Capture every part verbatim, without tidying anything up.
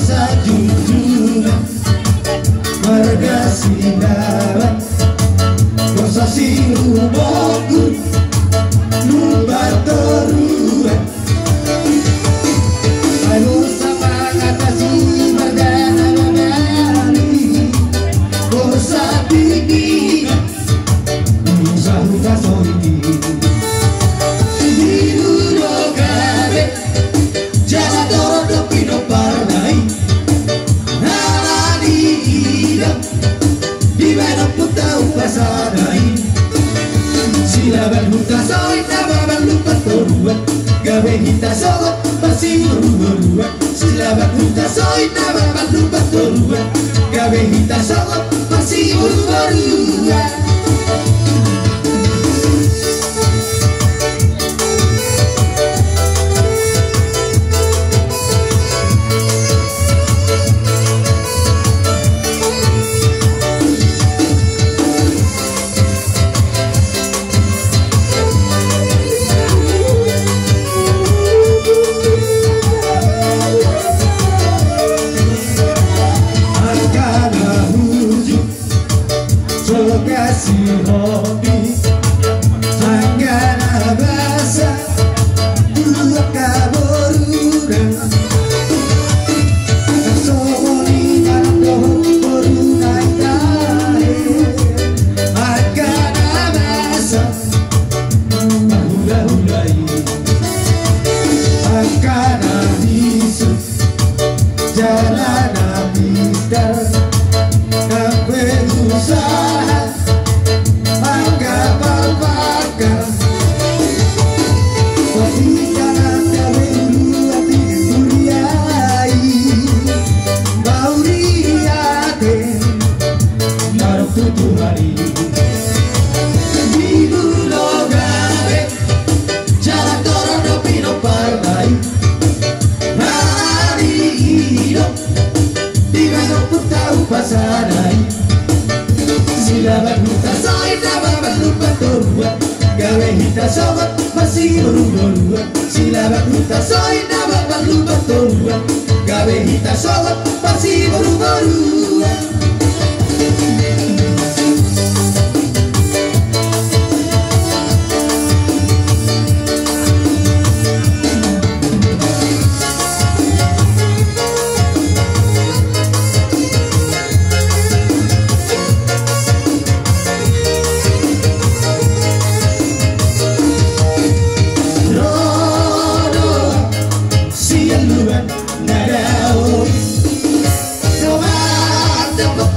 Sanjunjunan marga Sinaga, borsak sirumonggur lumban toruan. Ai borsak mangatasi marga na mamali, borsak tinggi. Huta, huta soi i. Di dudok gabe jala torop do pinompar na i. Ala ni i do dibaen ompunta umpasa na i. Silaban huta soi na mamalumpan toruan, gabe hita sogot masiboruboruan. Silaban huta soi na mamalumpan toruan, gabe hita sogot masiboruboruan. Angka na hujur so kasi hobi, angka na basa tu angka boruna. Songon i ma dohot boruna i tahe, angka na basa hulahula i, angka na bisuk jala na pintar, na berusaha angka parpangkal. Pastikan angka beulu atik mulia i, mauliate marok tu Tuhan i. Di dudok gabe jala torop do pinompar na i. Ala ni i do dibaen ompunta umpasa na i. Silaban huta soi na mamalumpan toruan, gabe hita sogot masiboruboruan. Silaban huta soi na mamalumpan toruan, gabe hita sogot masiboruboruan. Ro do sian luat na dao i, so mandapot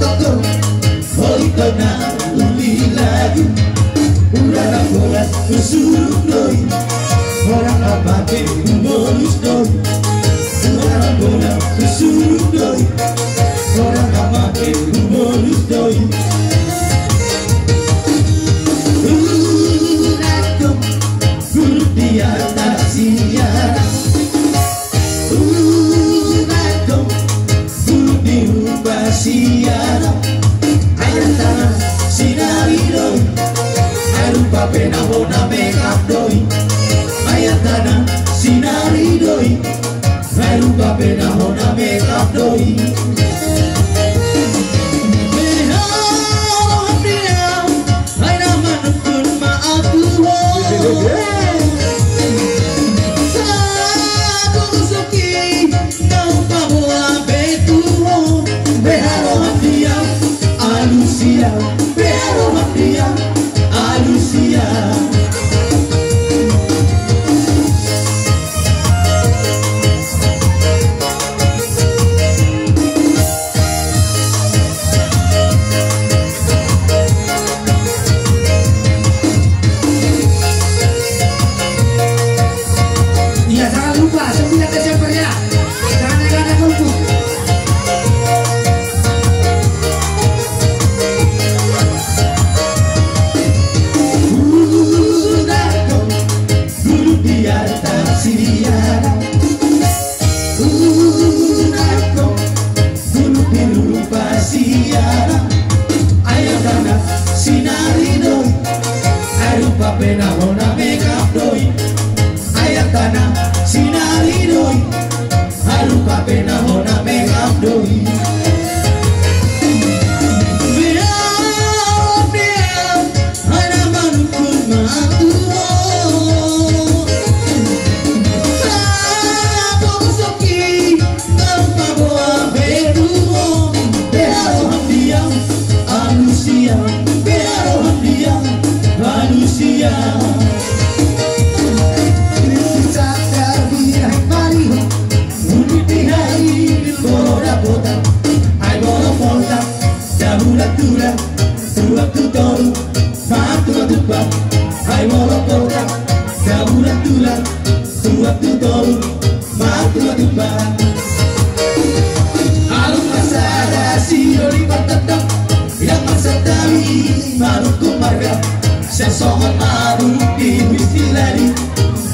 Manuk tu marga, sai songon manuk di huis di lali.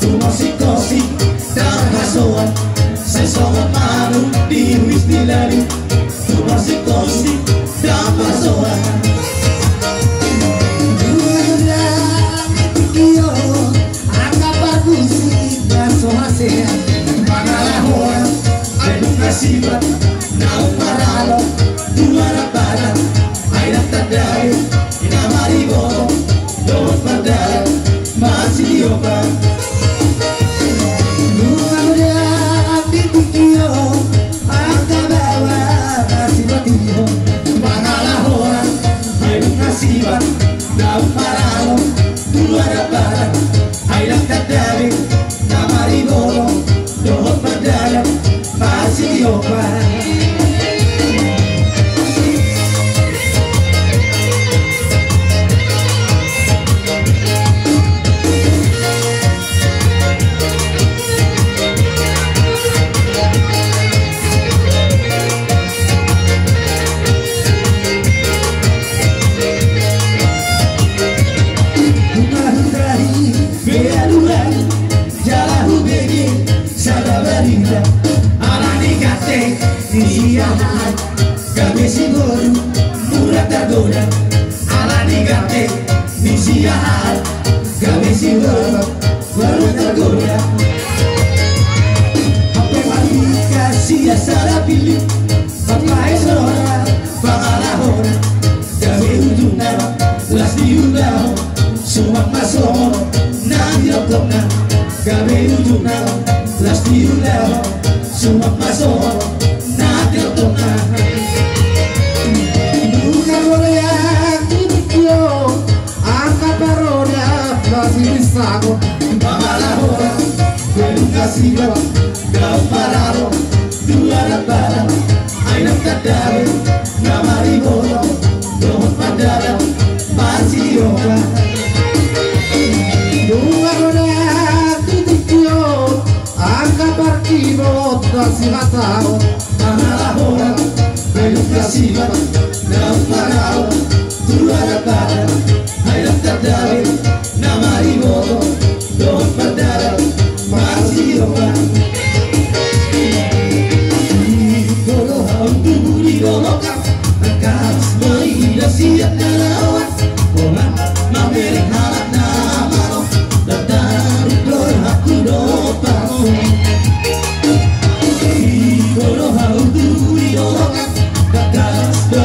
Tumosik-tosik ndang hasoan, sai songon manuk di huis di lali. Tumosik-tosik ndang hasoan. Dua godang di tingki on, angka parmusik na so hasea. Mangalahoan, ai nunga sipat, naung maralo, dua na badan, ai ndang tanda be, na mariboto, dohot mardalan, masitio pe. Nunga godang di tingki on, angka baoa na sipat i on. Mangalahoan, ai nunga sipat, naung maralo, dua na badan, ai ndang tanda be, na mariboto, dohot mardalan, masitio pe. Nunga hutahi be alualu, jala hubege sada barita. Alani ganteng ni si Ahat, gabe si Boru, mura targoda. Alani ganteng ni si Ahat, gabe si Boru, mura targoda. Hape marhite sian sada pillit, mambahen roha, pangalahoan, gabe ujungna las di ulaon. Suman ma songon na nidokna, gabe ujungna las di ulaon. Suman ma songon na nidokna. Nunga godang di tingki on, angka parroda na sibinsagon. Mangalahoan, ai nunga sipat, naung maralo, dua na badan, ai ndang tanda be, na mariboto, dohot mardalan, masitio pe. Nunga godang di tingki on, angka parkibot na sihasaon. Mangalahoan, ai nunga sipat, naung maralo, dua na badan, ai ndang tanda be, na mariboto, dohot mardalan, masitio pe. Ingkon do hau tubu di dolok, tangkas do huida sian na laoan. Holan mamereng halak na malo, ndang tarida rohangku dohot pangkon. Ingkon do hau tubu di dolok, tangkas do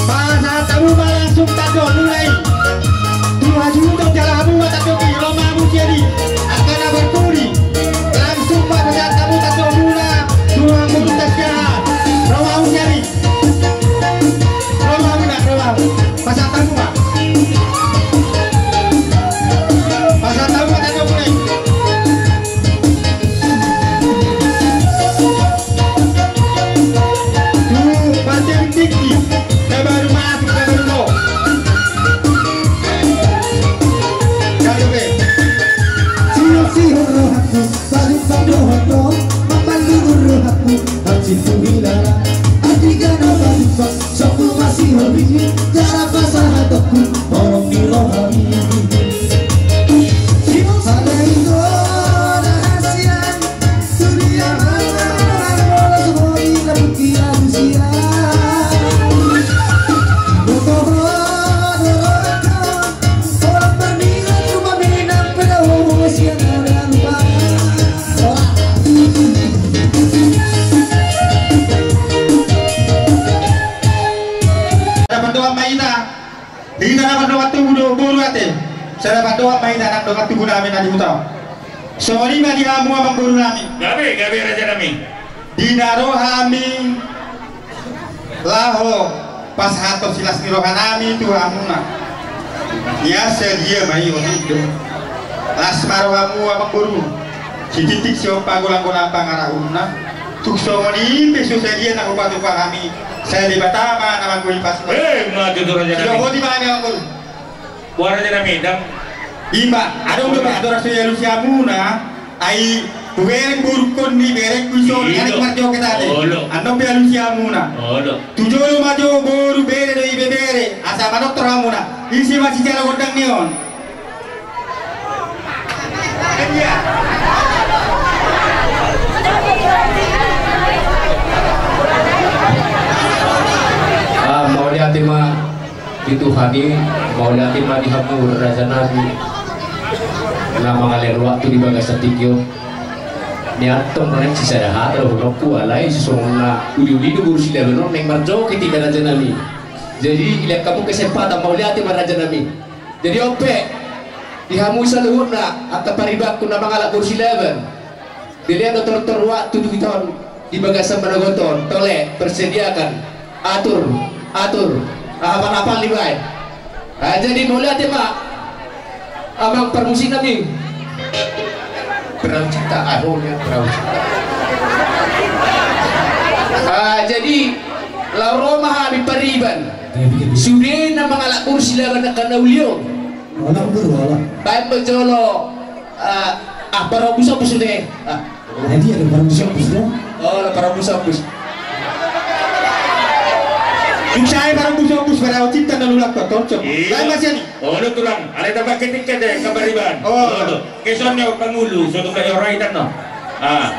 Pasahat hamu ma langsung tandok muna i. Tu hasuhuton jala hamu ma tandok i, ro ma hamu sian i. Angka na berkuri. Langsung ma pasahat hamu tandok muna tu hasuhuton sian i. Ro ma hamu sian i. Ro ma hamu na, ro ma hamu. Pasahat hamu ma. Pasahat hamu ma tandok muna i. Tu partai tingki, na baru masuk, na baru lo. Jalo be. Sihol-sihol rohangku, paling pandohon do, mambalu rohangku, hansit huhilala. Andika na paduka, songkul masihol i, jala pasahatonku, holong ni rohami. Sihol-sihol rohangku. Dapat doa maina. Di na dapat doa tubuh do boru ate. Sai dapat doa maina nang dongan tubu nami na di huta. Songon i ma di hamu amang boru nami. Gabe, gabe raja nami. Di na ro hami laho pasahathon silas ni roha nami tu hamuna. Ia sadia ma i on indo. Las ma rohamu amang boru. Sititi siompa golang-golang pangarahutna. Tung songon i pe so sadia na hupatupa hami. Sai Debata ma na manggoli pasupasu. Eh, ma tutu raja nami. Sidohoti ma hami amang boru. Boha raja nami, dang. Ima, adong dope aturan so dialusi hamuna, ai hubereng borungkon ni berengku i songon i, anak marjoget ate. Olo. Andong pe alusi hamuna. Olo. Tu jolo ma jo boru, bere do ibebere, asa manortor hamuna. Ise ma sijalo gondang ni on. Ah, mauliate ma. Di Tuhan i, mauliate ma di hamu raja nami na mangalean waktu di bagasan tingki on. Nian tong naeng sisada hata dohononku, alai sisongon na uli-uli do boru Silaban on naeng marjoget i, raja nami. Jadi dilehon hamu kesempatan, mauliate ma raja nami. Jadi on pe di hamu saluhutna angka paribanku na mangalap boru Silaban, dilehon do tortor waktu tu hita on di bagasan manogot on, tole persediakan, atur, atur, apal-apal dibaen. Ah, jadi mauliate ma amang parmusik nami. Perahu cinta, ah, oh, ya, perahu cinta. Ah, jadi laho ro ma hami pariban. Sude na mangalap boru Silaban angka na uli on. Olah, boru, olah. Baen ma jolo, ah, ah, parombu-sombu sude. Ah. Jadi ada parombu-sombu sude. Oh, ada parombu-sombu. Dung sae parombu-sombu, perahu cinta na lulang, tongtong. Iya. Baen ma sian i. Olo tulang, alai tarbangke tingki te, angka pariban. Oh. Olo. Keson ni pangulu, so tung dai orai tanna. Ah.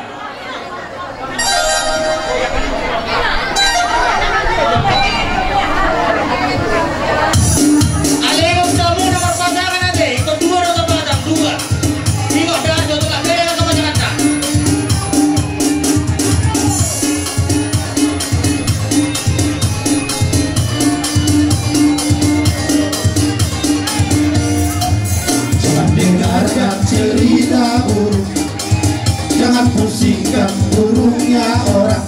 Alai tung tamu na marpasangan ate, ingkon dua do tapasan, dua. Ingkon dah, so tung dai angka pasanganna. Jangan dengarkan cerita burung, jangan pusingkan burungnya orang.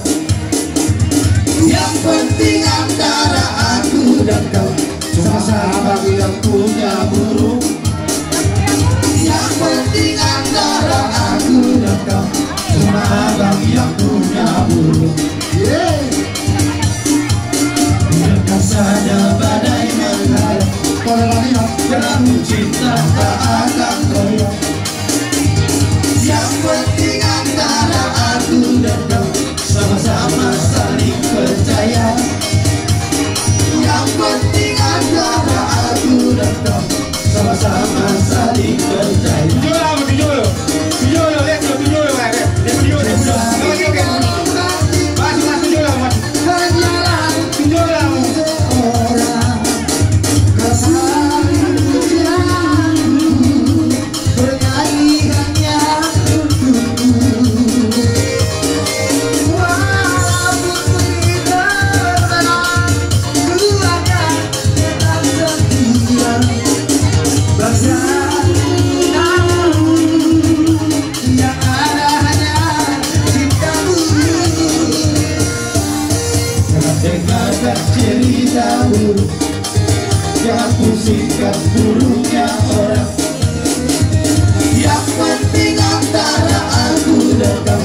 Yang penting antara aku dan kau, cuma sama yang punya burung. Yang penting antara aku dan kau, cuma abang yang punya burung. Yeay. Biarkan saja badai menghayal, perahu cinta tak akan goyang. Yang penting antara aku dan kau sama-sama saling percaya. Yang penting antara aku dan kau sama-sama saling percaya. Tujuh lah, tujuh. Tujuh lo, lihat lo, tujuh lo, Pak. Lihat tujuh, tujuh. Masuk, masuk, tujuh lah, masuk. Tujuh lah. Dengarkan cerita burung, jangan pusingkan burungnya orang. Yang penting antara aku dan kau,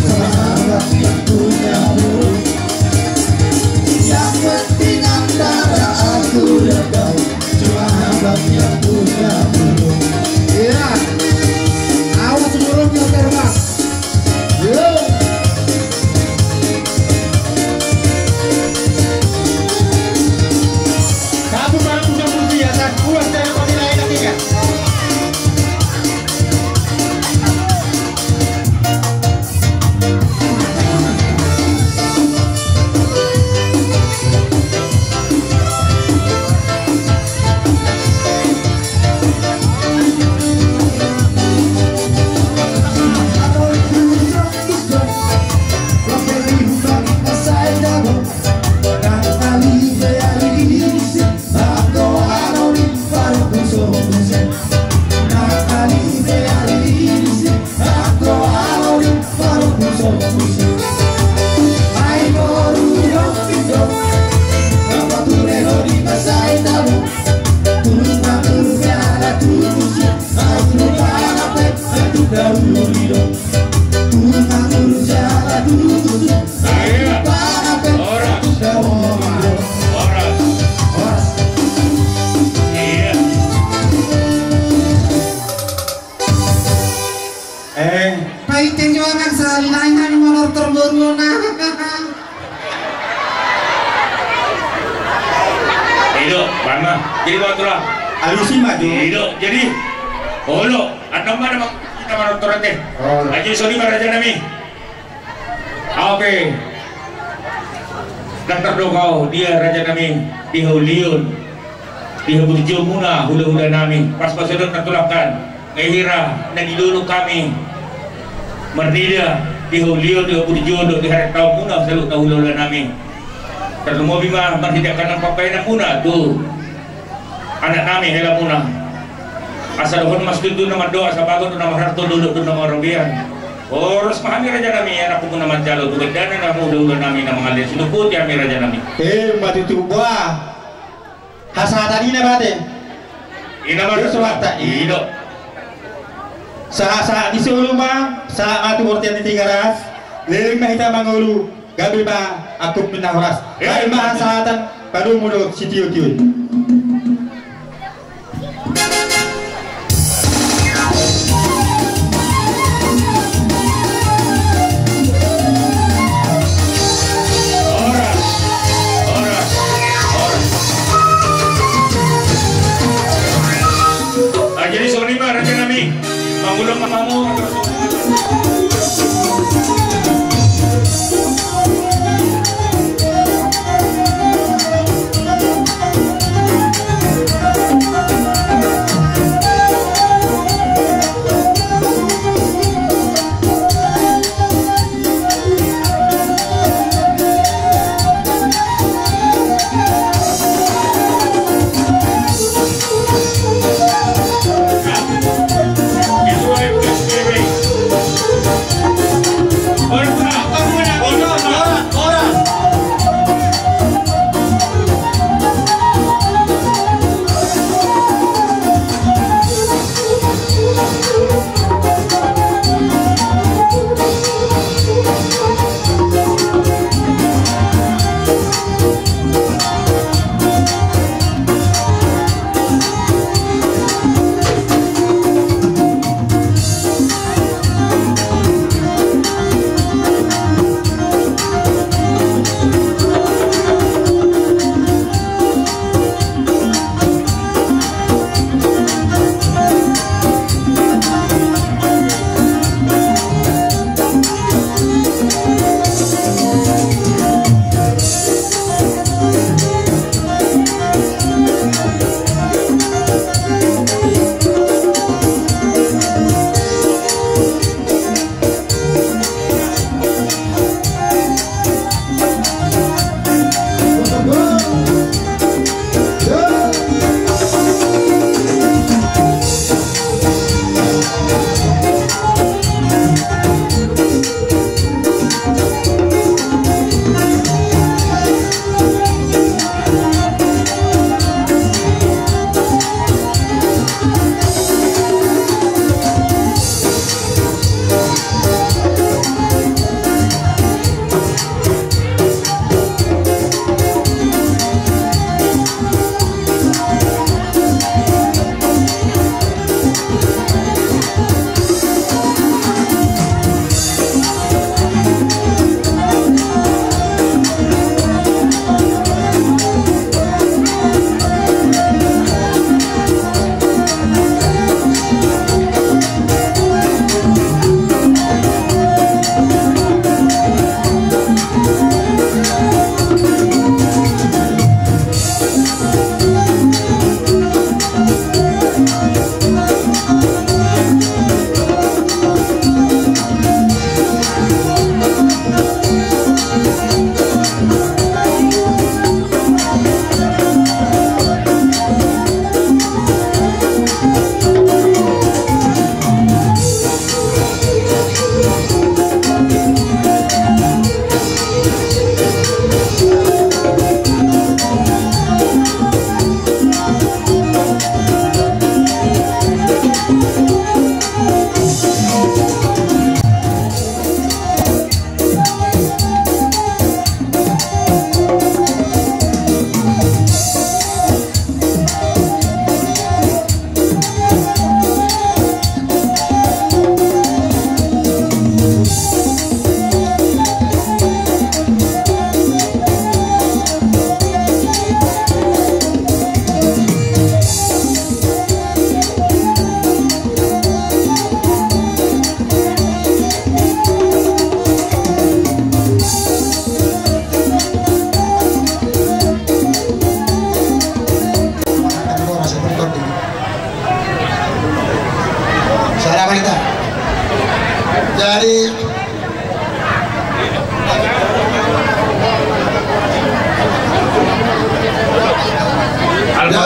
sama abang yang punya burung. Yang penting antara aku dan kau, cuma abang yang punya burung. Iya. Awas burungnya terbang. Yo. Satu barang punya putih ya, dan puas dari pemilah enak ikan. Eh. Paite jo, anak sahali nai hami manortor boru on. Ido, bana. Jadi, bang, tulang. Alusi ma jo. Ido, jadi. Olo, annon ma nama, nama manortor ate. Olo. Ajo soli ma raja nami. Oke. Ndang tardok au dia raja nami, di haulion, di haburjuonmuna hulahula nami, pas pasahaton na tulangkan, nga hira na di dolok hami. Marnida di haulion, di haburjuon dohot di harentaon muna saluhut na hulahula nami. Tarlumobi ma marhite angka na pambahenan muna tu anak nami hela muna. Asa dohonon ma situtu na mandok, asa bagot do na marharto, dolok do na marrobean. Horas ma hami raja nami, anakmu na manjalo tu gandana na hulahula nami na mangalean, sinumput i hami raja nami. Emma tutu, boha hasahatan i na bate. Ina ma. Di so hata i do. Sahat-sahat ni solu ma, sahat ma tu bontean ni Tigaras. Leleng ma hita mangolu, gabe ma angkup ni na horas. Baen ma hasahatan, padomu do sitio-tio i. Jadi songon i ma raja nami. Mangulon ma hamu.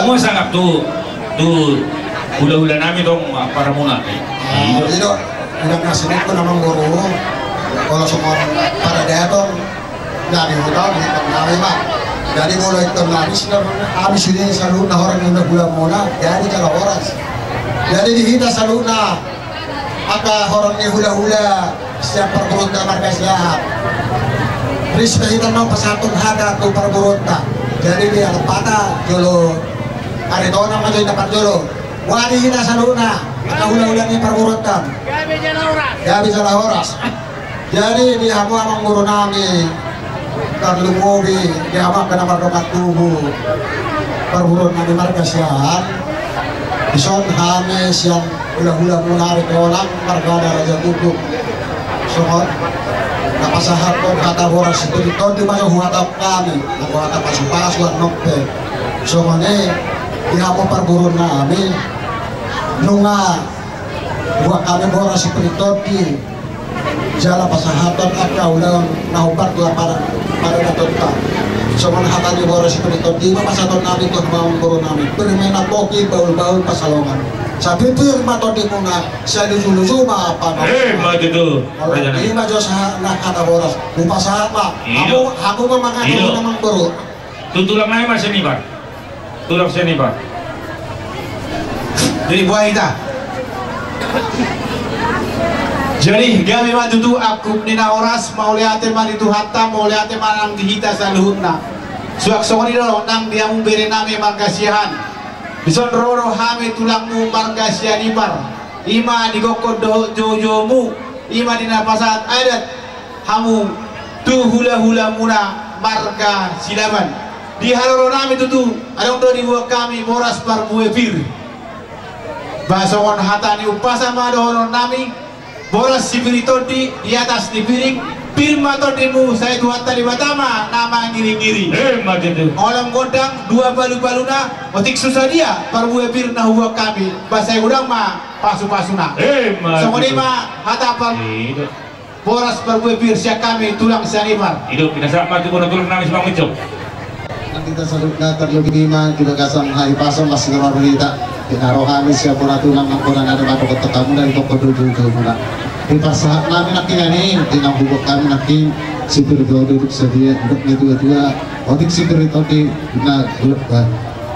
Hamu sangap tu, tu hulahula nami tong, ah, paramuna. Ah, i do. Udah nasi niko nama guru. Kalau semua pada datang, nami hutau di tengah nami, Pak. Jadi mulai tengah nami sudah, habis ini saluhutna horong hulahula muna, jadi jala horas. Jadi di hita saluhutna angka horong ni hulahula sian parboruonta marga Siahaan. Ris ma hita naung pasahathon hata tu parboruonta. Jadi di Alap Hata jolo Aritonang ma jo hita parjolo. Wali hita saluhutna angka hulahula ni parboruonta. Gabe jala horas. Jadi di hamu amang boru nami, tarlumobi di hamu angka na mardongan tubu parboruon nami marga Siahaan. Dison hami sian hulahula muna Aritonang marga Raja Tutu. Songon na pasahathon hata boras sipir ni tondi ma jo huhatahon hami, nanggo hata pasupasu annon pe. Songon i di hamu parboruon nami, nunga hubuan hami boras sipir ni tondi. Jala pasahathon angka ulaon na hombar tu apara, apara na tonta. Songon hata ni boras sipir ni tondi ma pasahaton nami tu hamu amang boru nami. Pir ma na pongki bahulbahul pansalongan. Sai pir ma tondimuna, sai lujuluju ma pangomoan. Eh, ma tutu. Raja nami. I ma jo sahat na hata boras. Hupasahat ma. Hamu, hamu ma mangadopi amang boru. Tu tulang nami ma sian Ibar. Tulang sian Ibar. Jadi buat hita. Jadi gabe ma tutu angkup ni na horas, mauliate ma di Tuhanta, mauliate ma nang di hita saluhutna. Suang songon i do nang di hamu bere nami marga Siahaan. Dison ro do hami tulangmu marga sian Ibar. I ma di gokhon dohot joujoumu, i ma di na pasahat adat. Hamu tu hulahula muna marga Silaban. Di haroro nami tutu, adong do dibuat hami boras parbue pir. Ba songon hata ni umpasa ma dohonon nami, boras sipir ni tondi di atas ni piring, pir ma tondimu sai Tuhanta Debata ma na mangiringiring. Eh, ma tutu. Olam gondang dua palu-paluna, otik so sadia parbue pir na hubuat hami, ba sai godang ma pasupasuna. Eh, ma tutu. Songon i ma hata par- Boras parbue pir sian hami tulang sian Ibar. I do, pinasahat ma tu bona tulang nami Simanguncung. Nang hita saluhutna tarlumobi ma di bagasan hahipason las ni roha hita. Di na ro hami sian bona tulang nang bona nami mandok tu hamuna di gokhon dohot joujou muna. Dipasahat nami nangkin i, di na hubuat hami nangkin sipir ni tondi, duduk sadia, didok ni tuatua. Otik sipir ni tondi, di na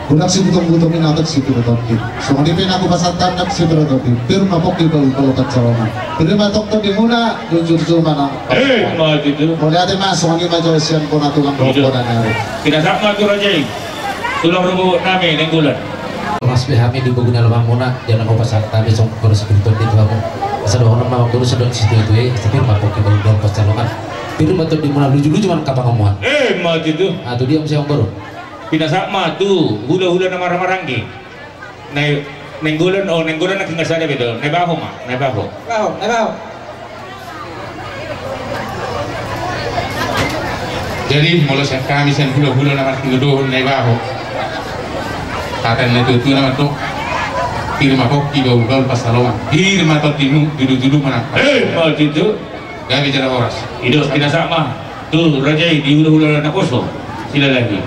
godang sibutong-butong i na otik sipir ni tondi. Songon i pe na hupasahat hami nang sipir ni tondi. Pir ma pongki bahulbahul pansalongan. Pir ma tong tondimuna, lujuluju ma nang. Eh, ma tutu. Mauliate ma, songon i ma jo sian bona tulang dohot bona nami. Pinasahat ma tu raja i. Tulang rorobot nami Nainggolan. Horas be hami di bogu ni alaman muna, jala na hupasahat hami songon boras sipir ni tondi tu hamu. Asa dohonon ma amang boru songon dok ni situatua i, pir ma pongki bahulbahul pansalongan. Pir ma tondimuna, lujuluju ma nang pangomoan. Eh, ma tutu. Ah, tu dia muse amang boru. Pinasahat ma tu hulahula na marhahamaranggi. Nai, Nainggolan, oh, Nainggolan nangkin nunga sada be do. Naibaho ma, Naibaho. Naibaho, Naibaho. Jadi molo sian hami sian hulahula na marhahamaranggi, Naibaho. Hata ni natuatua nama tu. Pir ma pongki bahulbahul pansalongan. Pir ma tondimu, duduk-duduk ma nang. Eh, ma tutu. Gabe jala horas. I do, pinasahat ma tu raja i di hulahula naposo Silalahi.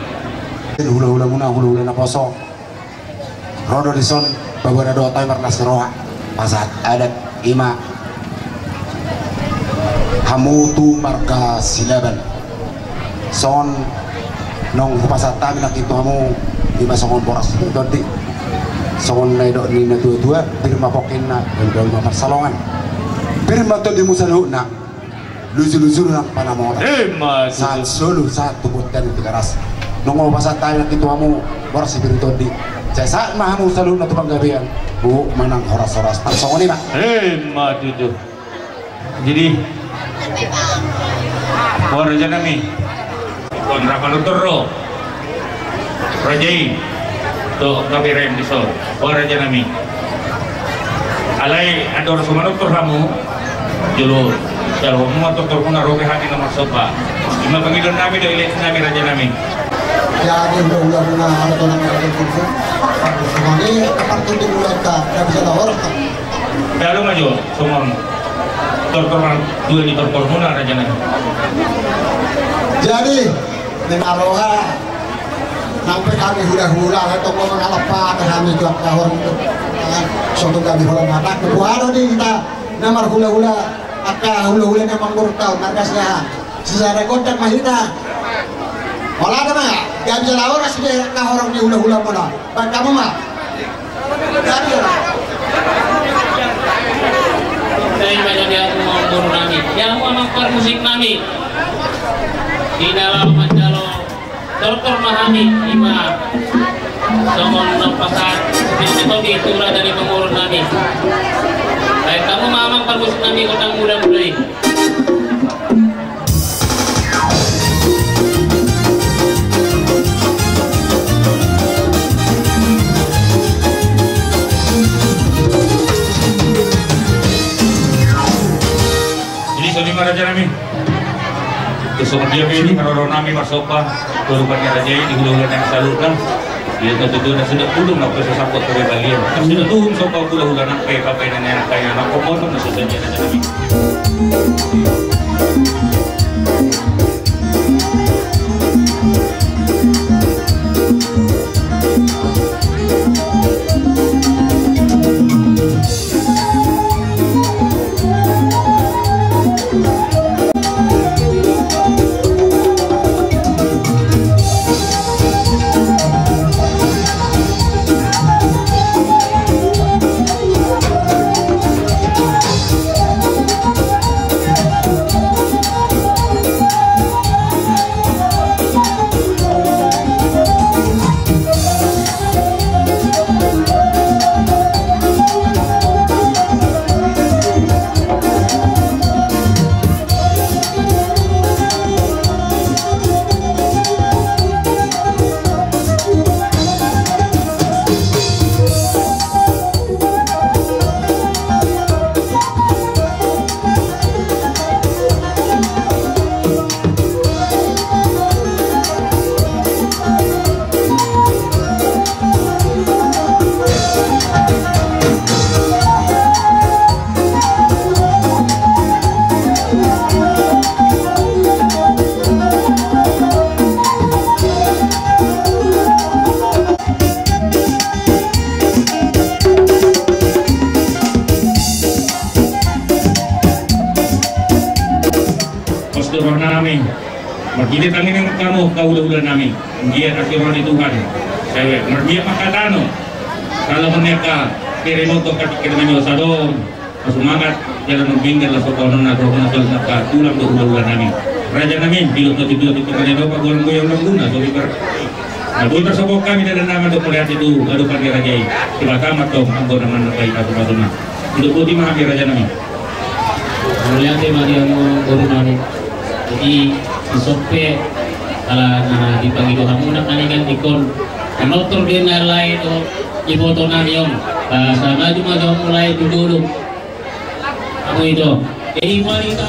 Hulahula muna, hulahula naposo. Ro do dison baboa na dohot hami marlas ni roha. Pasahat adat i ma hamu tu marga Silaban. Songon naung hupasahat hami nangkin tu hamu, i ma songon boras sipir ni tondi. Songon na nidok ni natuatua, pir ma pongki na, bahulbahul ma pansalongan. Pir ma tondimu saluhutna. Lujuluju nang pangomoan. Eh, ma tutu. Sahat solu, sahat tu bontean ni Tigaras. Nunga hupasahat hami nangkin tu hamu boras sipir ni tondi. Sai sahat ma hamu saluhutna tu panggabean. Huhut ma nang horas-horas. Nang songon i ma. Eh, ma tutu. Jadi, boha raja nami? Ingkon rap manortor do raja i tu angka berem dison. Boha raja nami? Alai andorang so manortor hamu, jolo jalo hamu ma tortormuna, ro be hami na marsomba. I ma pangidoan nami dohot ilean nami raja nami. Jadi hulahula muna, Aritonang, Raja Tutu. Songon i, partundi muna ta, na bisa na horas. Jalo ma jo songon tortor, dua ni tortormuna raja nami. Jadi, na roha Sampe hami hulahula, ala tong mangalap hami tu angka horong tu. Sotung hami holan mata. Kubuhano di hita na marhulahula, angka hulahula na mangurtaon marga siaha. Sisada gondang ma hita. Holan ma, gabe jala horas di angka horong ni hulahula muna. Bangkamu ma. Gabe jala. Dai ma jadi aku mangurtaon nami. Ya aku amang parmusik nami. Di dalam manjalo. Tortor ma hami, ima songon na pasahat, seperti tadi tu raja ni pangurun nami. Baen hamu ma amang parmusik nami gondang muda-muda i. Jadi songon i ma raja nami. Songon dia pe i haroro nami marsomba tu adopan ni raja i, di hulahula nami saluhutna. Di na tutu na suda pudung na pe so sangkot pe balian. Na suda tuhum somba hulahula nang pe papai na neang kaya na komono na suda dia na jadi. Pos tu roha nami. Marhite tangiang hamu angka hulahula nami. Anggiat asi roha ni Tuhan. Sae marbiak ma hata on. Kalau moniaka kere moto kati kere manyo sadong. Pasumangat jala mambinggal laso konon na rohona solu angka tulang dohot hulahula nami. Raja nami, pilot na tutu tutu manyo dopa golang goyang langguna sobi bar. Na boi parsomba hami dalan nama dohot mauliate tu adopan ni raja i. Debata ma tong anggo na manambai pasupasuna. Sudah boti ma hami raja nami. Mauliate ma di hamu boru nami. Jadi, dison pe ala na dipangido hamu na nangkiningan ingkon manortor di na lae dohot iboto nami on. Asa maju ma hamu lae tu dolok. Hamu i do. Jadi, mari ta.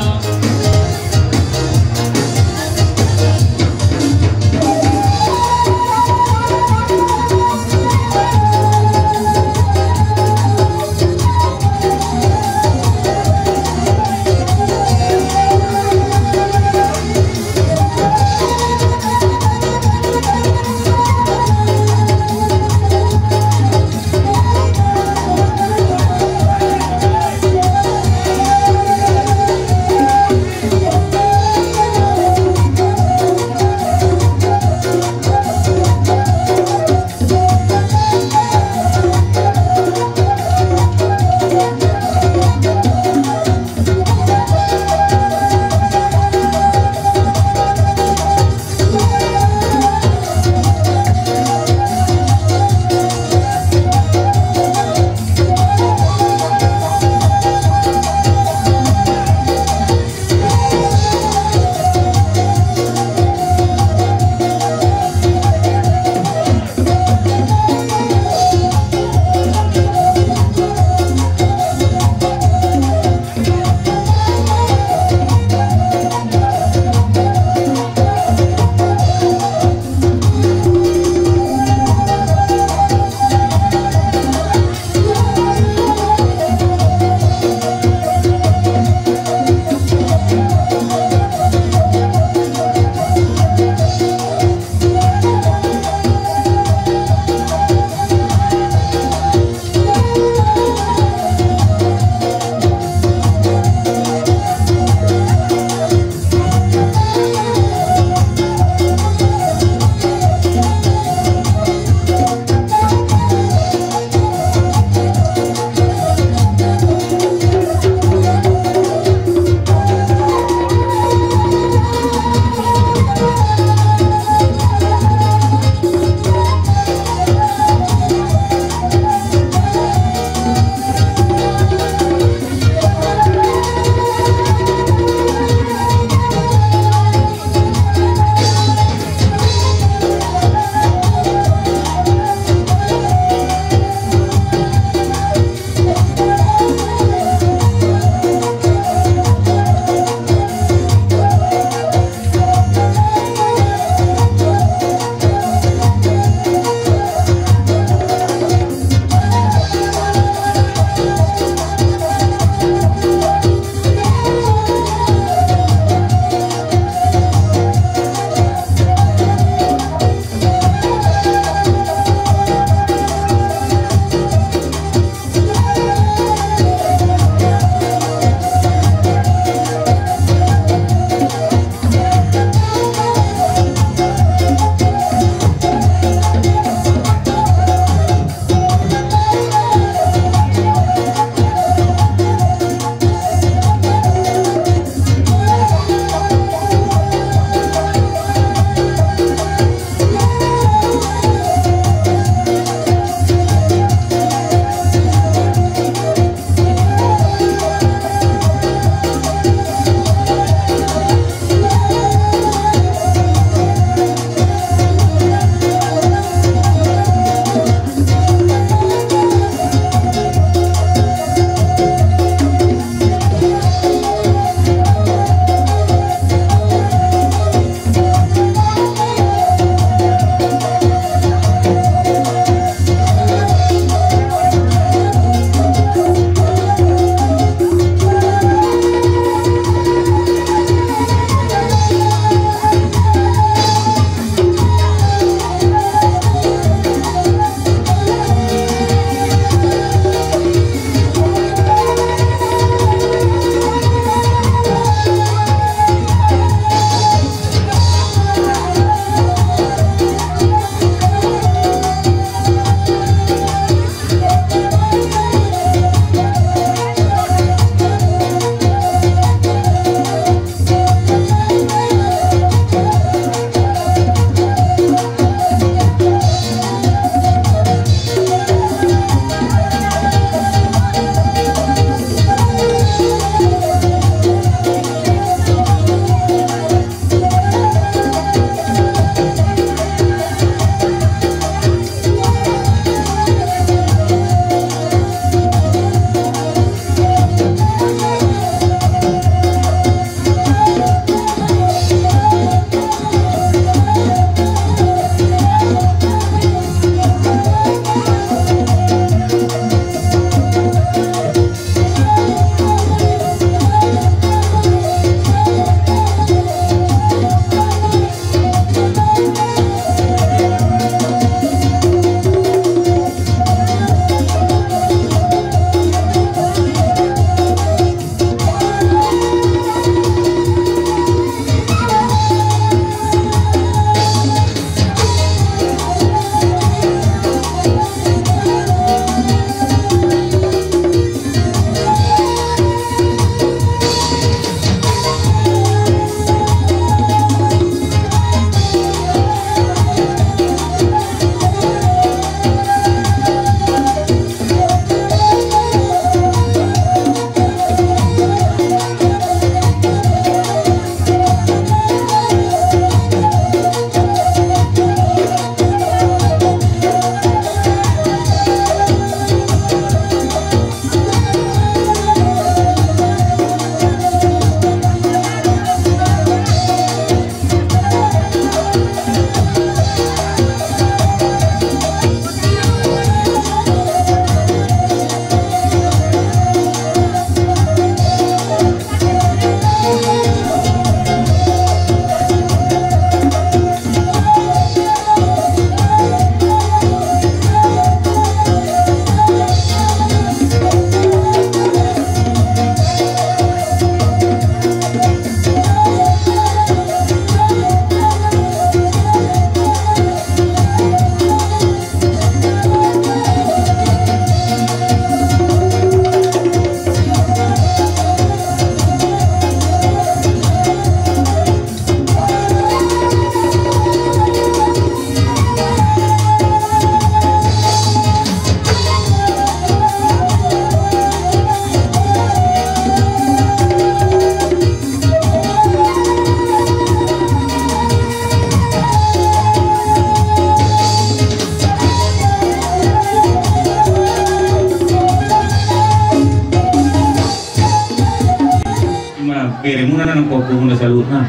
Nang pahompu muna saluhutna.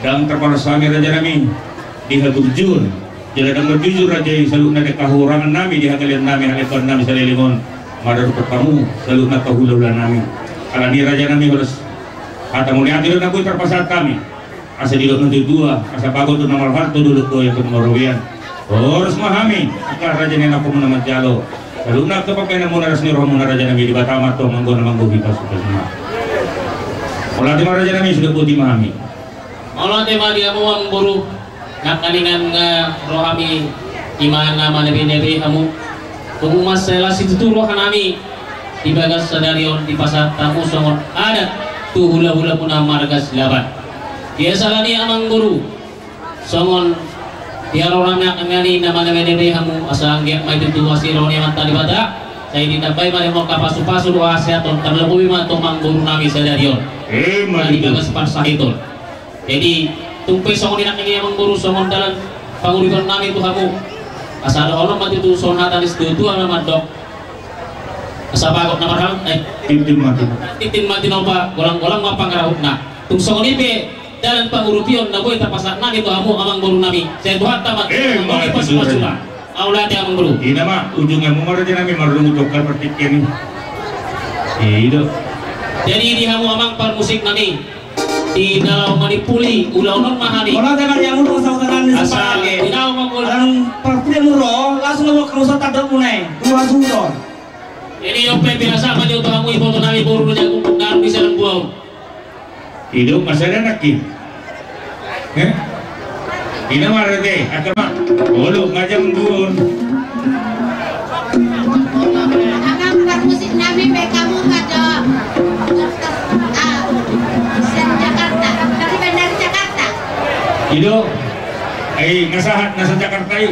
Ndang tarpalas hami raja nami di haburjuon. Jala ndang marjujur raja i saluhutna di hahurangan nami, di hagaleon nami, halepaon nami saleleng on. Maradophon hamu saluhutna angka hulahula nami. Alani raja nami horas hata mauliate do na boi tarpasahat hami. Asa didok na tuatua, asa bagot do na marhalto, dolok do ia tu na marobean. Horas ma hami angka raja ni anakkonmuna manjalo. Saluhutna angka pambahenan muna, ras ni roha muna raja nami, Debata ma antong anggo na manggohi pasupasuna. Mauliate ma raja nami, sudah boti ma hami. Mauliate ma di hamu amangboru. Nangkiningan nga rohami, ima na manebinebe hamu. Tung mansai las situtu roha nami di bagas sadari on dipasahat hamu songon adat tu hulahula muna marga Silaban. Biasa alani amangboru, songon di haroro nami nangkiningan i na manebinebe hamu, asa anggiat ma i tutu asi roha ni Amanta Debata. Sai ditambai ma di hamu angka pasupasu dohot hasehaton, tarlobi ma tu amangboru nami sadari on. Ima tutu. Di bagas parsahiton. Jadi tung pe songon i nangkiningan i amangboru, songon dalan panguripan nami tu hamu. Asa dohonon ma tutu songon hata ni situatua na mandok. Asa bagot na marhal, eh. Tintin ma tinopa. Tintin ma tinopa, golanggolang ma pangarahutna. Tung songon i pe dalan panguripion na boi tarpasahat nami tu hamu amangboru nami. Sai Tuhanta ma, eh, ma, manggohi pasupasuna. Mauliate amangboru. Ina ma, ujungna hamu ma raja nami marlungun tu angka partingkian i. I do. Jadi di hamu amang parmusik nami. Di na laho manimpuli ulaon on ma hami. Molo dang ari amun dosa usaha ni. Asa sepake. Di na laho manimpuli. Alang parpudi amun ro, langsung na buat kamu sotadok munai. Dua sudo. Jadi dope biasa ma jo tu hamu iboto nami boru na jagung na di sarang buau. I do, masa ada anak i. Heh? Ina ma rete, angka ma. Olo, ngajam duon. Amang parmusik nami, baen hamu ma jo. Ah, sian Jakarta. Dari bandar Jakarta. I do. Ai, nga sahat na sa Jakarta i.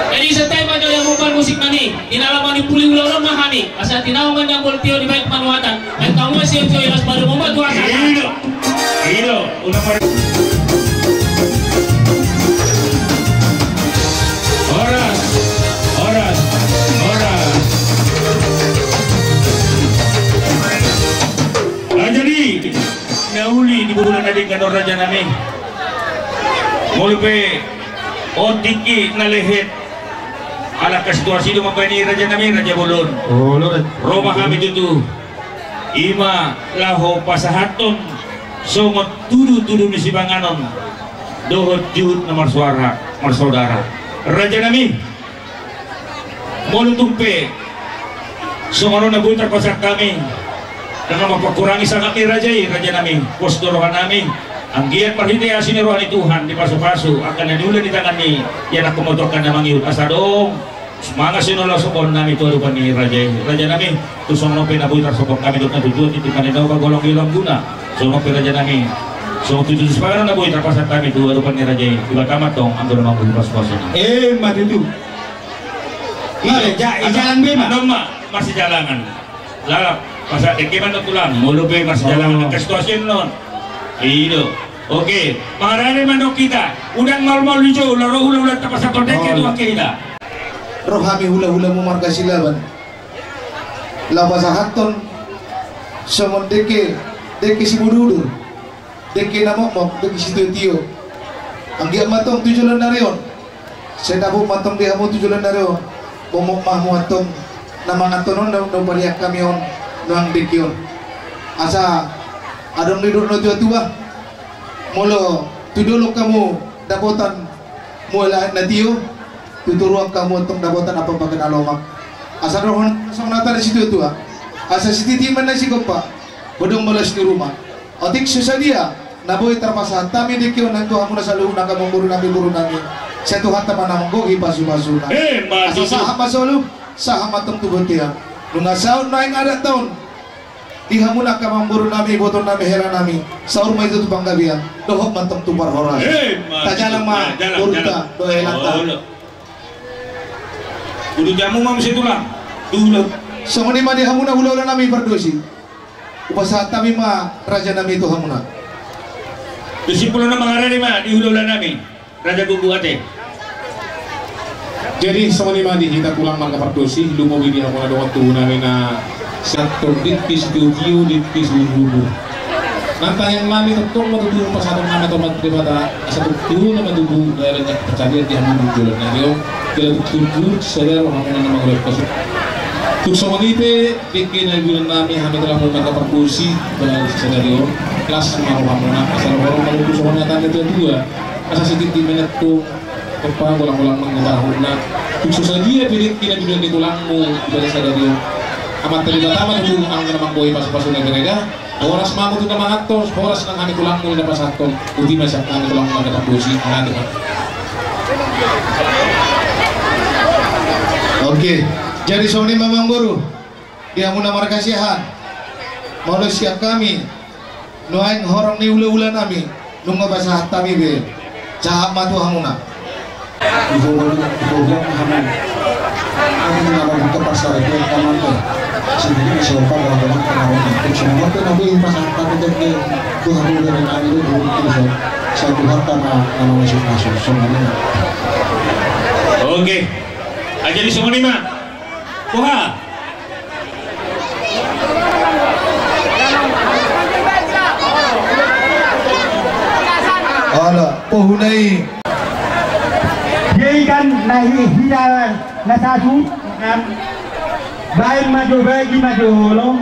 Jadi santabi ma jo di hamu parmusik nami. Di na laho manimpuli ulaon on ma hami. Asa tinahu ma inang bolon tio di balik panuatan. Baen hamu ma siop-siop, las badan hamu ma tu asa. I do. I do. Unang mar- Horas. Horas. Horas. Ah, jadi na uli di bulan na denggan on raja nami. Molo pe on tingki na lehet. Ala angka situasi do mambahen i raja nami, raja bolon. Olo, raja. Ro ma hami tutu. Ima laho pasahathon songon tudutudu ni sipanganon dohot juhut na marsuara, marsaudara. Raja nami, molo tung pe songon on na boi tarpasahat hami, ndang na mamparkurangi sangap ni raja i, raja nami, pos do roha nami. Anggiat marhite asi ni roha ni Tuhan, dipasupasu angka na niula ni tangan ni ianakhonmu tu angka na mangihut, asa adong mangan sian ulaon on nami tu adopan ni raja i. Raja nami, tung songon on pe na boi tarsohot hami dohot na tujuan, tintin ma tinopa, golanggolang guna. Songon on pe raja nami, songon tutu sipanganon na boi tarpasahat hami tu adopan ni raja i, Debata ma antong anggo na manggohi pasupasuna. Ima tutu. Nga be, ja-, jalan be ma. Adong ma marsijalangan. Lalap, pasahat dengke ma antong tulang, molo pe marsijalangan. Oh. Angka situasi on. I do. Oke, mangarade ma antong hita. Unang maulmaul di jo, ro hulahula tapasahathon dengke tu angka hita. Ro hami hulahulamu marga Silaban. Laho pasahathon songon dengke, dengke simudurudur. Dengke na mokmok, dengke sitiotio. Anggiat ma antong tu joloan ni ari on. Sai dapot ma antong di hamu tu joloan ni ari on. Mokmok ma hamu antong na manganhon on na, na hupariak hami on, nuaeng dengke on. Asa adong didok na tuatua. Molo tu dolok hamu dapotan mual na tio, tu toruan hamu antong dapotan ampang bahen na lomak. Asa dohonon songon hata ni situatua. Asa sititi ma na sigompa, godang ma las ni ruma. Otik so sadia na boi tarpasahat hami dengke on nang tu hamu na saluhutna, angka amangboru nami, boru nami. Sai Tuhanta ma na manggohi pasupasuna. Ima tutu. Asa sahat ma solu, sahat ma antong tu bontean. Nunga saut nuaeng adat on. Di hamuna angka amangboru nami, iboto nami, hela nami, saur ma i tu panggabean, dohot ma antong tu parhorasan. Ima tutu. Tajalang ma borunta dohot helanta. Olo. Uduti hamu ma muse tulang. Tulang. Songon i ma di hamuna hulahula nami Pardosi. Hupasahat hami ma raja nami tu hamuna. Kesimpulanna mangarade ma di hulahula nami. Raja Gombu, ate. Jadi songon i ma di hita tulang marga Pardosi, lumobi di hamuna dohot tubu nami na Sator dipis tio-tio dipis lubur. Nang tangiang nami tongtong ma tutu pasahaton nami tu Amanta Debata asa tutu nama tutu daerah nyak percaya di hamu di bulan nari on. Kira tutu sadar hamu nama ngolek kasu. Tuk songon i pe dengke na bilang nami hami telah mau mata perkusi pada sadari on. Las ma rohamuna asal orang malu tu songon i tanda tua-tua. Asa sitik di menet tu Kepa golang-golang manggoda huna. Tuk so sadia pe dengke na bilang di tulangmu pada sadari on. Amanta Debata ma tutu anggo na manggoi pasu-pasu na bereda. Horas ma hamu tu na mangantos, horas nang hami tulangmu na pasahathon. Uti ma siap hami tulangmu na dapat bosi. Nanti. Oke, jadi songon i ma amangboru. Di hamu na marhasiahan. Molo sian hami nuaeng horong ni ula-ula nami nunga pasahat hami be. Sahat ma tu hamuna. Ihohon, ihohon hamu. Hamu na marbuka pasar dia kamante. Sini ni sopa bawa bawa kemarin. Semua tu nabi pasahat hami jadi tu hamu dari kami tu dulu tu so. Satu harta na nama masuk masuk semua. Oke. Ah, jadi songon i ma. Boha. Ala, pohunai. Dia ikan nahi hidal na satu kan. Baik maju bagi maju long.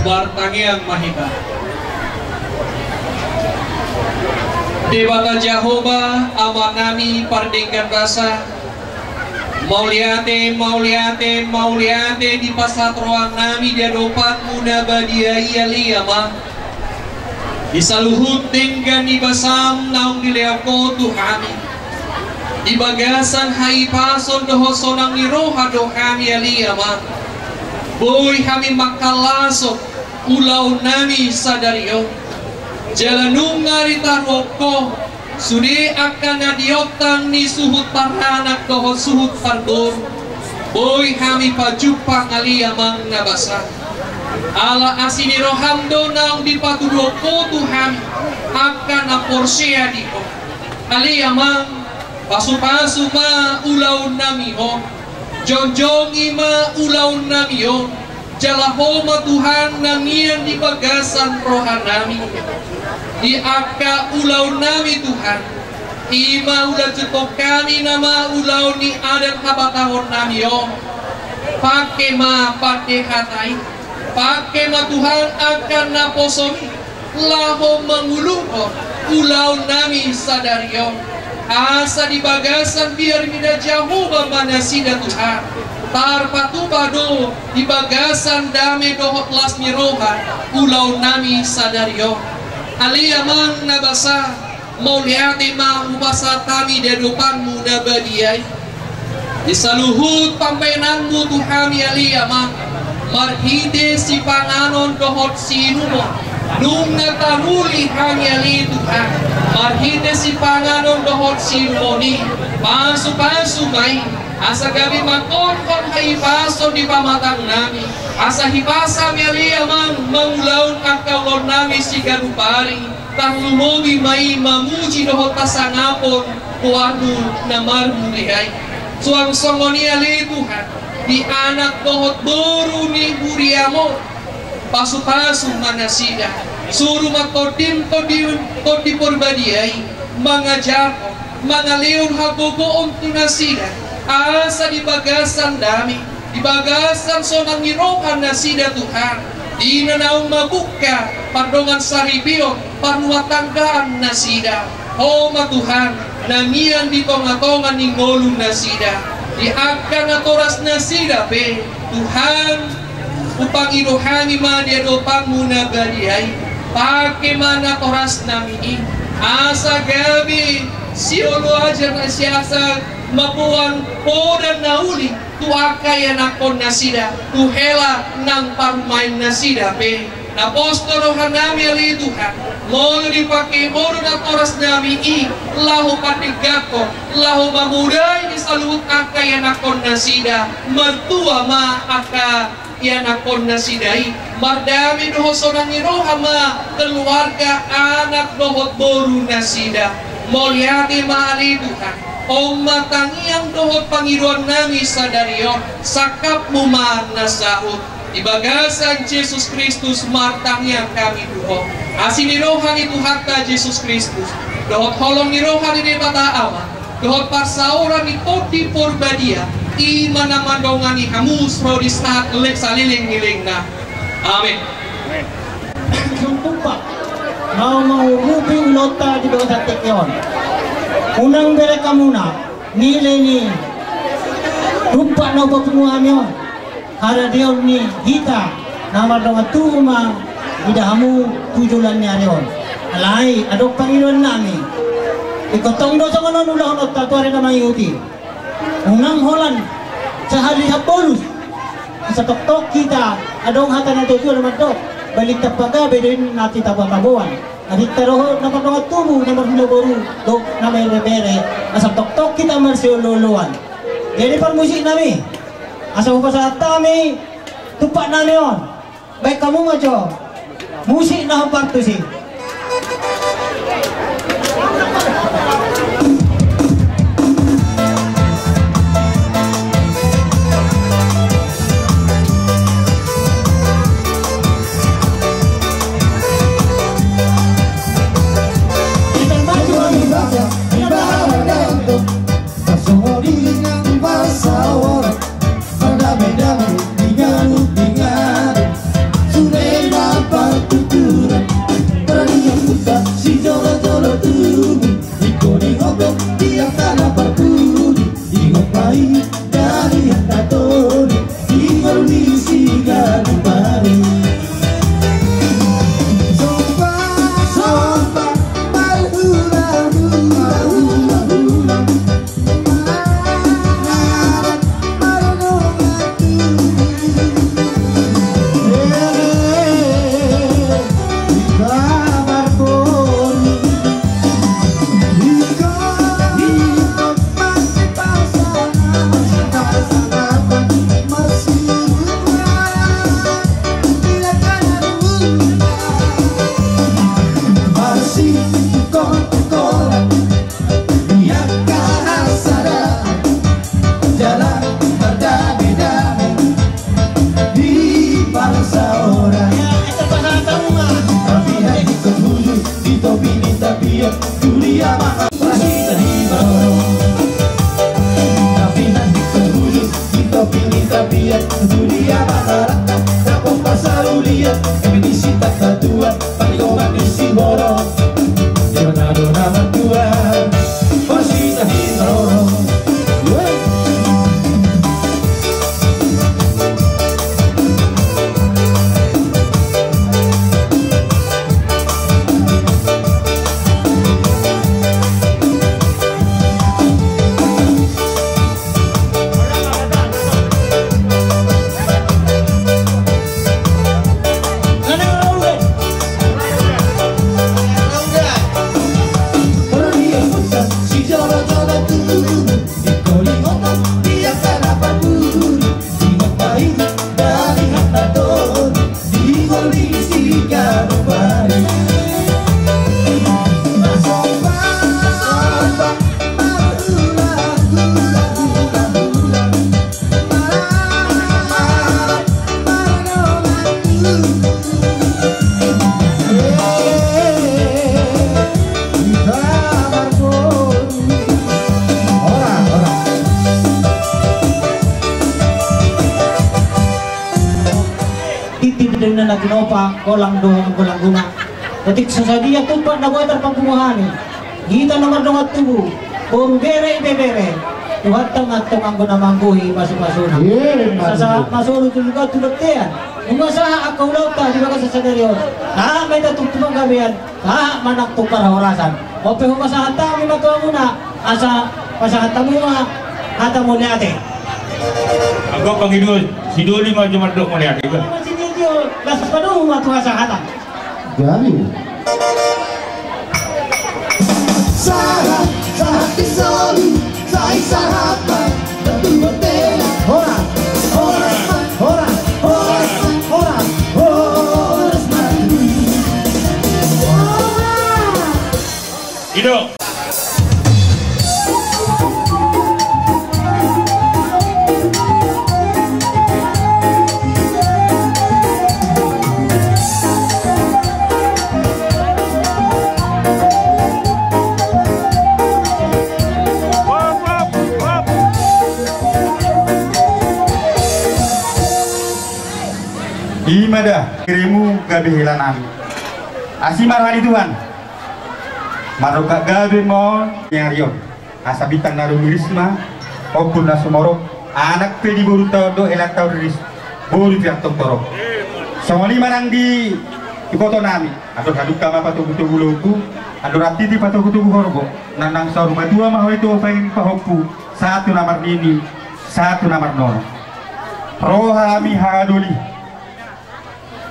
Martangiang ma hita. Debata Jahowa, Amanami pardenggan basa, mauliate, mauliate, mauliate dipasahat rohanami di adopanmu na badia i, ale Ama. Di saluhut denggan ni basam naung dilehon Ho tu hami, di bagasan hahipason dohot sonang ni roha do hami, ale Ama, boi hami mangkalashon ulaonnami sadari on. Jala nunga ditaruhon Ho sude angka na di ontang ni suhut paranak dohot suhut parboru. Boi hami pajumpang, ale Amang na basa. Ala asi ni roham do naung dipatuduhon Ho tu hami angka na porsea di Ho. Ale Amang, pasupasu ma ulaonnami on. Jongjongi ma ulaonnami on. Jala Ho ma Tuhan na mian di bagasan rohanami. Di angka ulaonnami Tuhan, i ma ulaon jumpang nami nama ulaon ni adat habatahonnami on. Pangke ma pande hata i. Pangke ma Tuhan angka naposonami laho manguluhon ulaonnami sadari on. Asa di bagasan biar mida Jahowa ma nasida Tuhan, tarpatupa do di bagasan dame dohot las ni roha ulaonnami sadari on. Ale Amang na basa, mauliate ma hupasahat hami di adopanmu na badia i. Di saluhut pambahenanmu tu hami, ale Amang, marhite sipanganon dohot siinumon, nunga taruli hami, ale Tuhan, marhite sipanganon dohot siinumon i, pasupasu ma i, asa gabe mangkorhon hahipason di pamatangnami, asa hipas hami, ale Amang, mangulahon angka ulaonnami siganup ari. Tarlumobi ma i mamuji dohot pasangapon goarmu na marmulia i. Suang songon i, ale Tuhan, di anak dohot boru ni huriam on, pasupasu ma nasida. Suru ma Tondim, Tondi, Tondi Porbadia i mangajarhon, mangalehon hagogoon tu nasida, asa di bagasan dame, di bagasan sonang ni roha nasida Tuhan, di na naung mamungka pardongan saripeon parrumatanggaan nasida. Ho ma Tuhan na mian di tongatonga ni ngolu nasida, di angka natoras nasida pe Tuhan, hupangido hami ma di adopanmu na badia i. Pake ma natorasnami i asa gabe sioloajar na siasa mamboan poda na uli tu angka ianakkon nasida, tu hela nang parumaen nasida pe. Naposo do rohanami ale Tuhan, molo dipake Ho do natorasnami i laho pandengganhon, laho mamodai di saluhut angka ianakkon nasida, martua ma angka ianakkon nasida i, mardame dohot sonang ni roha ma keluarga, anak dohot boru nasida. Mauliate ma ale Tuhan, on ma tangiang dohot pangidoannami sadari on, sangkapmu ma na saut. Di bagasan Jesus Kristus martangiang hami tu Ho. Asi ni roha ni Tuhanta Jesus Kristus dohot holong ni roha ni Debata Ama dohot parsaoran ni Tondi Porbadia, i ma na mandongani hamu ro di sahat le-, saleleng ni lelengna. Amen. Tung tumpak na mangurupi ulaonta di bagasan tingki on. Unang bereng hamuna nilai ni tumpak na hupapungu hami on. Haradeon ni hita na mardongan tubu ma ida hamu tu joloan ni ari on. Alai adong pangidoannami. Ingkon tong do songon on ulahononta tu ari na mangihut i. Unang holan sahali habbolus. Asa tongtong hita, adong hata na tuatua na mandok, balintang pagabe do i na titabotaboan. Arinta dohot na mardongan tubu, na marhula boru dohot na marebere, asa tongtong hita marsiolooloan. Jadi parmusiknami, asa hupasahat hami tumpaknami on. Baen hamu ma jo musik na hombar tusi. Songon i nang parsaoran, mardamedame di ganup di ganup. Sude ma partuturan, paradian huta sijolojolo tubu. Ingkon dihophop di angka na parpudi, dihophop ma i dari angka tolu. Di ngolu ni siganup ari. Somba, somba, marhula, hula, hula, hula. Mararat, mardongan tubu. Ele, di kamar boru. Di parsaoran. Tapi hati tertuju di topi ni tapian. Dunia mahal. Masih tadi baru. Tapi nanti tertuju di topi ni tapian. Dunia mahal. Dapat pasal ulian. Eme di sitak batuan. Paligoman di Siboro. Di mana do nama tua. Masih tadi baru. Titi bidang na tinopa, golang dohot golang guna. Otik so sadia tumpak na boi tarpampungu hami. Hita na mardongan tubu, boru, bere, ibebere. Tuhanta ma antong anggo na manggohi pasupasuna. Sahat ma solu tu luka tu bontean. Nunga sahat angka ulaonta di bagasan sadari on. Sahat ma hita tung tu panggabean, sahat ma nang tu parhorasan. On pe hupasahat hami ma tu hamuna, asa pasahat hamu ma hata mauliate. Anggo pangido sidoli ma jo mandok mauliate, ba. Sidoli, las padomu ma tu hasahatan. Gabe. Sahat, sahat di solu, sai sahat ma, tentu bertena. Horas, horas, horas, horas, horas, horas, ma. Ido. I ma da, dirimu gabe helanami. Asi ma roha ni Tuhan. Marrongkap gabe ma on, ni ari on. Asa bintang na rumiris ma, ombun na sumorop, anak pe di borunta on do, helanta on riris, boru pe antong torop. Songon i ma nang di ibotonami, andor hadungka ma patogutogu lombu, andor antiti patogutogu horbo, nang nang saur matua ma ho i tu ompung pahompu, sahat tu na marnini, sahat tu na marnono. Ro hami hanga doli.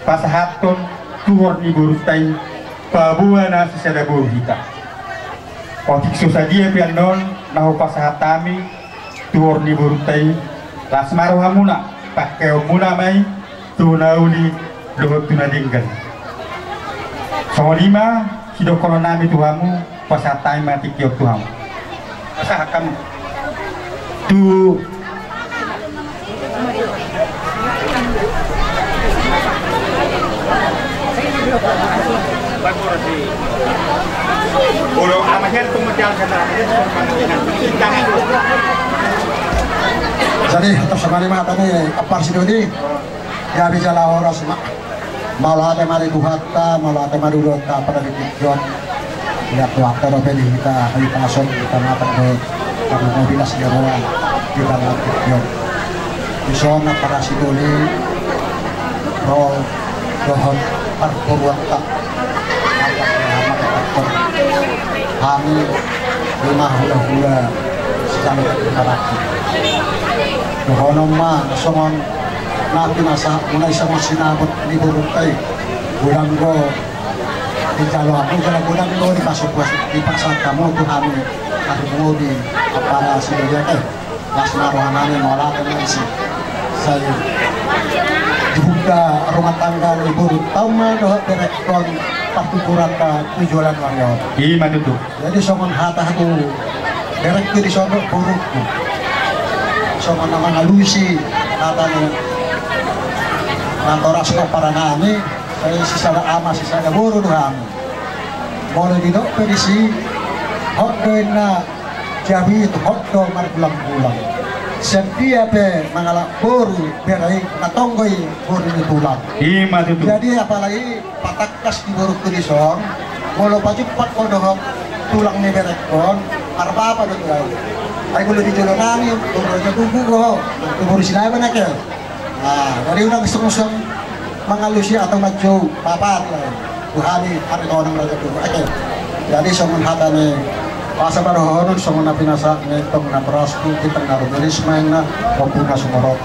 Pasahathon tuhor ni borunta i, paboa na sisada boru hita. Otik so sadia pe annon na hupasahat hami tuhor ni borunta i, las ma rohamuna, pangkeonmuna ma i tu na uli dohot tu na denggan. Songon i ma sidohonon nami tu hamu, pasahat hami ma tingki on tu hamu. Pasahat hamu. Tu. Jadi, atas nama ni mata ni, apa sih tadi? Gabe jala horas ma. Mauliate ma di Tuhanta, mauliate ma di Tuhanta pada di tingki on. Ia Tuhanta dope di hita, hahipason di hita mata do, karena mau bilas di roa, di dalam tingki on. Dison na pada sidoli, ro, dohot, parboruanta. Hami, lima hula-hula, sijalo tak maraki. Dohonon ma, songon, Na pinasahat muna i songon sinamot ni borunta i. Godang do dijalo hamu jala godang do dipasahat hamu tu hami. Ahu modi apala sidolia te. Las ma roha nami mauliate ma isi. Sai dibuka rumah tangga ni borunta on ma dohot berekkon partuturanta tu joloan on. I ma tutu. Jadi songon hata tu berengku dison dohot borungku. Songon na mangalusi hata ni natorashon parangami, sai sisada ama sisada boru do hami. Molo didok pe disi, hot do inna jabu i tu hot do margulang-gulang. Sian dia pe mangalap boru bere i na tonggo i boru ni tulang. I ma tutu. Jadi apalagi patangkas di borungku dison, molo pajumpang ho dohot tulang ni berekkon, marbapa do tu ahu. Ai molo di jolo nami, boru Raja Bubu do ho, tu boru Silaban ake. Nah, jadi unang iseng-iseng mangalusi atau manjou, bapa tu ahu. Tu hami, ari tonang Raja Bubu ake. Jadi songon hata ni, asa padohonon songon na pinasahat ni tong na berasku, bintang na rumiris ma inna, ombun na sumorop.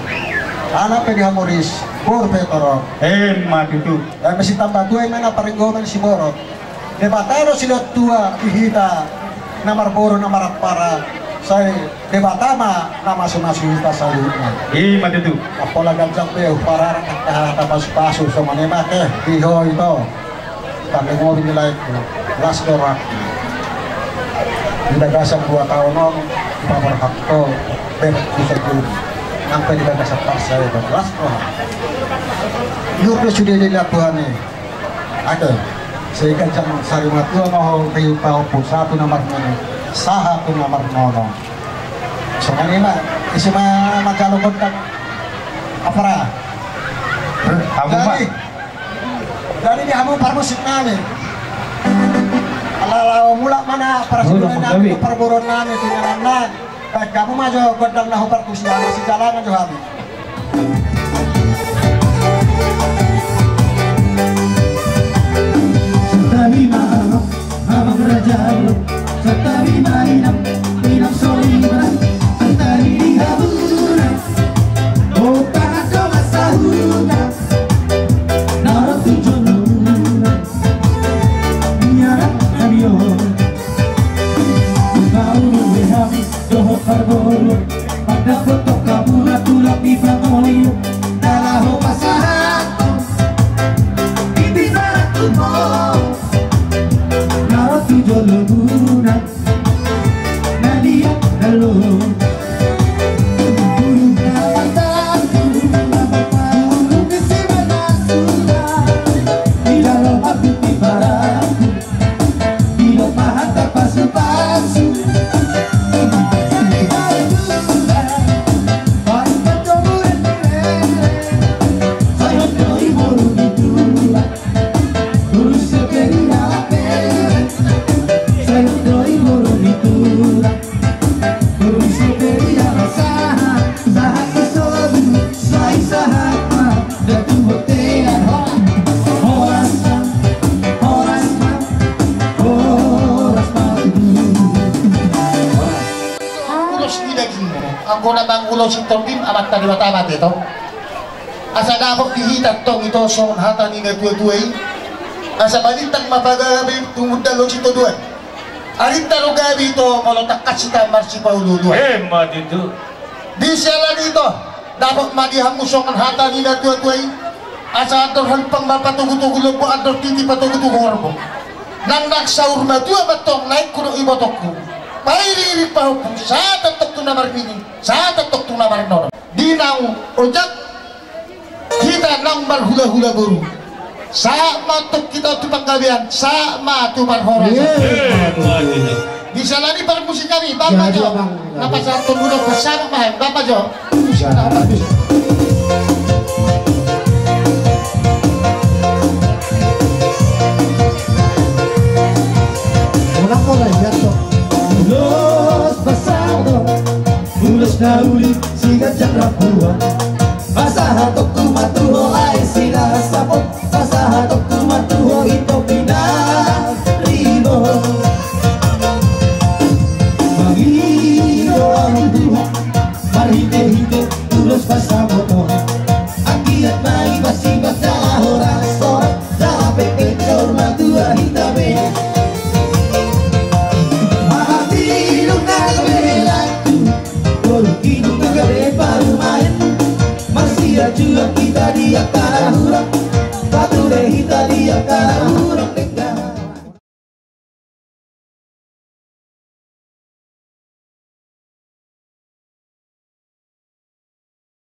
Anak pe di hamu ris, boru pe torop. Emma tutu. Dame sitamba tua i ma na parenggoman siborok. Debata do silehon tua di hita na marboru na marampara, sai Debata ma na mamasu-masu hita saluhutna. I ma tutu. Apala ganjang pe hupararang angka hata pasu-pasu songon i ma ke di ho ito. Tanggung obi ni laengku, las do rohangku. Di bagasan dua taon on, paborhat ho, berengku saluhut. Nang pe di bagasan parsaoran, las do rohangku. Iur do sude dilehon Tuhan i. Ate, sehingga jam sari matua ma ho riu pahompu sahat tu na marnini, sahat tu na marnono. Songon i ma, ise ma manjalo gondang. Apara. Hamu ma. Jadi, jadi di hamu parmusik nami. Ala laho mulak ma na parsidoli nami, parboru nami, tu inganan na. Baen hamu ma jo gondang na hupartusi, ala sijalangan jo hami. Raja, santabi ma inang, inang so inang, santabi di haburan. O, pangan do ma sahuta, na ro tu jolona. Ia na, na dio. Baru hami dohot parboru, mandapothon hamu na tulak ni pangoli, na laho pasahathon di pinarantumo, na ro tu jolona. Na dia na lo. Bulung na martantu, bulung ni si Manasuda, di dalam hati di barangku. Di lompa hata pasu-pasu. Baru pacoburan di lele. Sai hot do i boru ni tulang. Urus seperi ala pele. Sai hot do i boru ni tulang. Urus seperi ala sahat. Sahat i sobu. Sai sahat ma. Datu botean. Horas ma. Horas ma. Horas ma. Ulos ni dagingmu. Anggo na mangulosi tondim Amanta Debata ma ito. Asa dapot di hita tong ito songon hata ni na tua-tua i. Asa balintang ma pagabe tumundalhon sitadoan. Arinta do gabe ito molo tangkas hita marsipaolo-oloan. Emma tutu. Di siala ni i ito, dapot ma di hamu songon hata ni na tua-tua i. Asa andor halumpang ma patogu-togu lombu, andor titi patogu-togu horbo. Nang, nang saur matua ma tong na ingkon do ibotongku. Pairing-iring pahompu, sahat antong tu na marnini, sahat antong tu na marnono. Di naung ojak hita naung marhula-hula boru. Sahat ma antong hita tu panggabean, sahat ma tu parhorasan. Iya. Di siala ni parmusik nami, Bapa Jo. Na pasahathon ulos pasahat ma, Bapa Jo. Ulos pasahat, ulos na uli siganjang rambu. Pasahatonku ma tu ho, ai sila sapot. Pasahatonku ma tu ho, ito pinaribot. Mangido hamu Tuhan, marhite-hite ulos pasahaton. Anggiat ma ibas-ibas jala horas-horas, jala pengkeng saur matua hita be. Aha pilung na gabe laku, boru pilung na gabe parumaen. Marsiajuan hita di angka na hurang, patuhe hita di angka na hurang.